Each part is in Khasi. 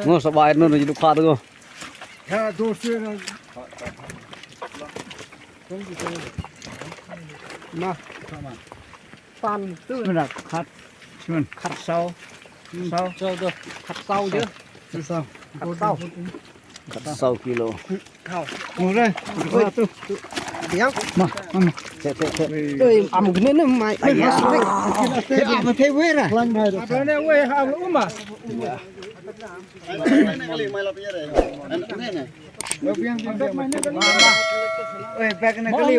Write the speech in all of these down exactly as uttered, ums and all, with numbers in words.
Ngo sa ba no ji dukha to. Na. Pan tu. Smen khat. Smen khat saw. Saw. Saw tu. Khat saw je. Saw. Khat saw. Khat saw kilo. Kau. Mure. Oi tu. Diam. Ma, ma. Te te te. Oi, am gene ne mai. Ai ya. Te am te wera. Apa ne wei ha uma. Oi, bag ne kali.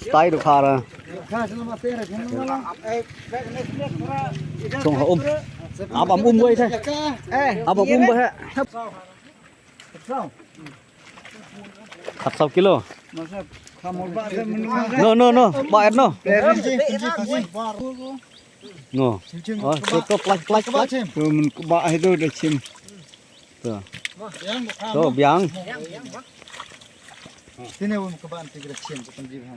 Stai du khara. Chung ha um. Ab am um wei te. Ab am um ba ha. Khat saw kilo. No, no, no. Ba et no. Ngo. Oh, to, to, plak, plak, plak. To, mun kba hai to da chim. To. To, biang. Sini mun kba anti kira chim, to, kan jib ha.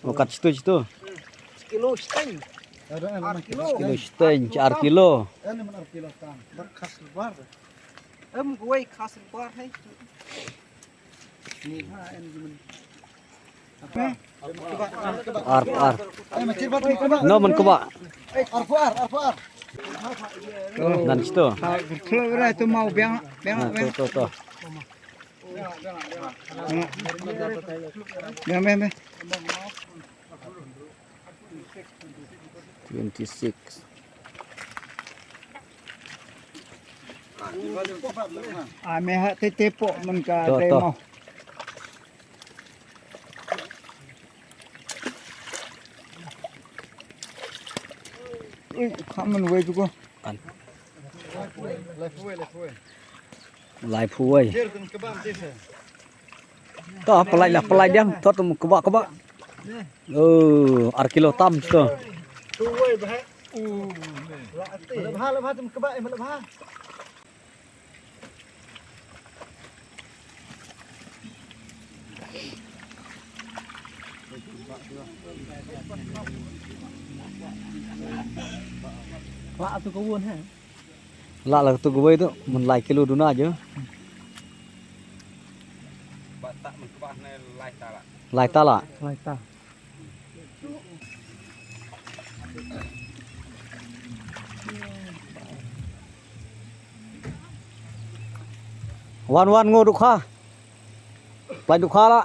Oh, kat situ, situ. Kilo seteng. Ar kilo. Kilo seteng, ar kilo. Ar kilo tang. Bar khas bar. Em, kuwei khas bar hai. Ni ha, em, gimana? Ar, ar. No, men keba. Ar, ar, ar. Nan situ. Kalau berai tu mau biang, biang, biang. To, to. Biang, biang, biang. Twenty-six. Ah, me ha te te po mun ka to, te to. Mo. Ui, kha mun wei tu ko. Kan. Lai phuwei. To, pelai lah, pelai dia. To, tu keba, keba. Oh, ar kilo tam tu. Phuwei bah. Uh. Lebha, lebha tu keba, eh, lebha. Lah tu kawun ha. Lah lah tu kawun tu, mun lai kilo duna je. Lai tala. Lai ta. Wan wan ngo dukha. Pai dukha la.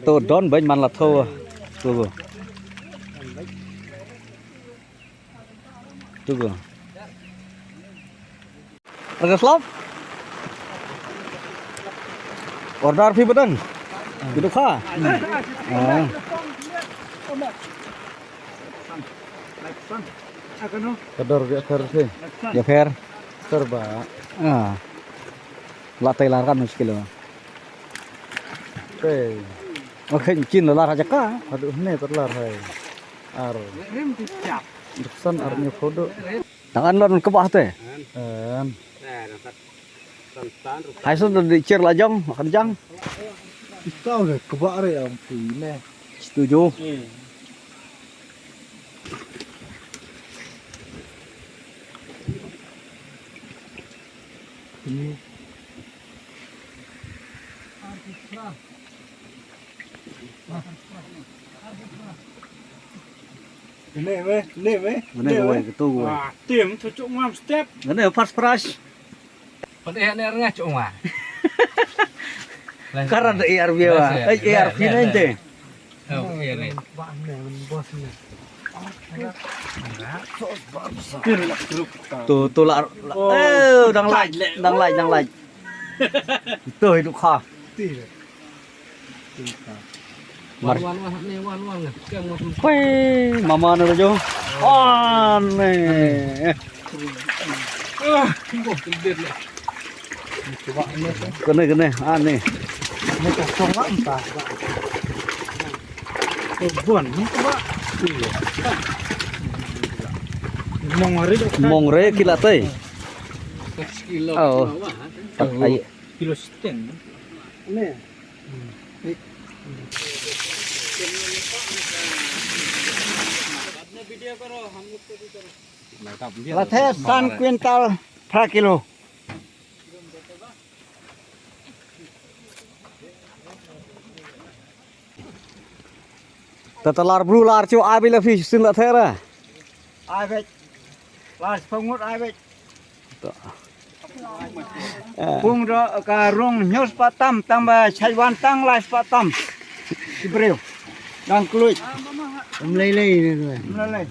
To don beiñ man la tho. To go. To go. Raga slap. Order phi badang. Phi dukha. Ah. Ka dor biang pher phi. Biang pher. Pher ba. Ah. La tai lar kan muskil. Te. Okay, chin la lar ha jaka. Haduh ne tar lar hai. Ar. Rim ti chap. Duksan ar nyu phodo. Tangan lon kebah te. Em. Hai sun di cher la jong, makan jang. Kau le kebah re yang pui ne. Setuju. Ini. Ngane wei, ngane wei. Ngane wei, ketu wei. Ah, tim tu cuk ngam step. Ngane first prize. Pan eh ne rengah cuk ngam. Karan A R B wa. Eh, A R P ne te. Oh, iya ne. Tu, tu la, la. Oh, eh, dang lai, dang lai, dang lai. Tu hidup kha. Mar. Wan, wan, wan, ne, wan, wan, ne. Koi, mama ne jo. Wan, ne. Ah, tunggu, tunggu, tunggu. Kene, kene, ah, ne. Ni ka song lah, entah. Buan, ni ka ba. Mong hari dok. Mong re kila tai. Kilo. Oh. Kilo seteng. Ne. Lathe san quintal per kilo. Tata lar bru lar chu ai bela fi sin lathe ra. Ai bek. Lar spangut ai bek. Pung ro ka rung nyos patam tang ba chaiwan tang lai patam. Ibreu. Dang kluit. Mlei lei ni tu. Mlei lei.